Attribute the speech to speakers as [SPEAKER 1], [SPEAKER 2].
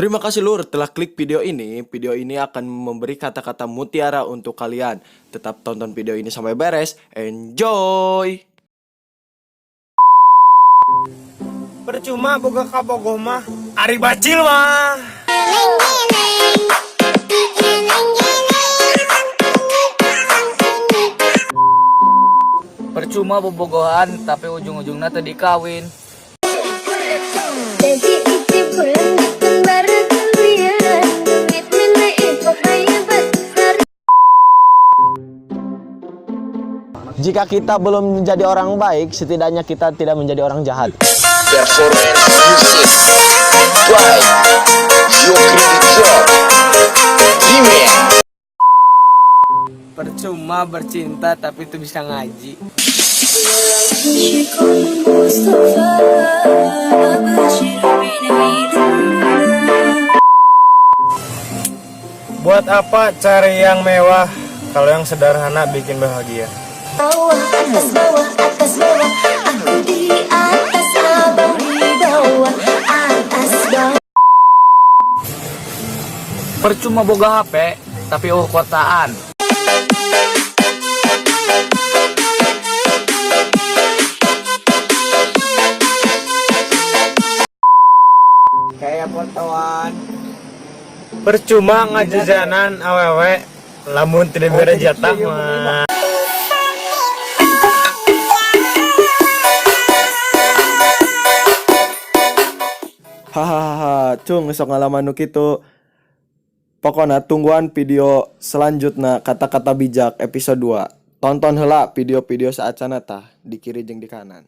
[SPEAKER 1] Terima kasih, Lur, telah klik video ini. Video ini akan memberi kata-kata mutiara untuk kalian. Tetap tonton video ini sampai beres. Enjoy!
[SPEAKER 2] Percuma boga kabogoh mah, ari bacil mah.
[SPEAKER 3] Percuma bobogohan, tapi ujung-ujungnya teu dikawin.
[SPEAKER 4] Gaji isi bulan kembar kalian duit milik pokoknya besar.
[SPEAKER 5] Jika kita belum menjadi orang baik, setidaknya kita tidak menjadi orang jahat.
[SPEAKER 6] Performance music by Yokri Job Remix.
[SPEAKER 3] Percuma bercinta, tapi teu bisa ngaji.
[SPEAKER 4] عاشق المصطفى أبشر بالعيد.
[SPEAKER 2] Buat apa cari yang mewah kalau yang sederhana bikin bahagia?
[SPEAKER 4] Bawah atas bawah atas bawah, aku di atas, abang di bawah, atas bawah.
[SPEAKER 3] Percuma boga HP, tapi euweuh kuotaan.
[SPEAKER 5] Kayak fotoan.
[SPEAKER 2] Percuma ngajajanan awewe lamun tidak bere jatah mah.
[SPEAKER 1] Hahaha, cung sok ngalaman nu kitu. Pokoknya tungguan video selanjutnya, kata-kata bijak episode 2. Tonton heula video-video saacana tah di kiri jeung di kanan.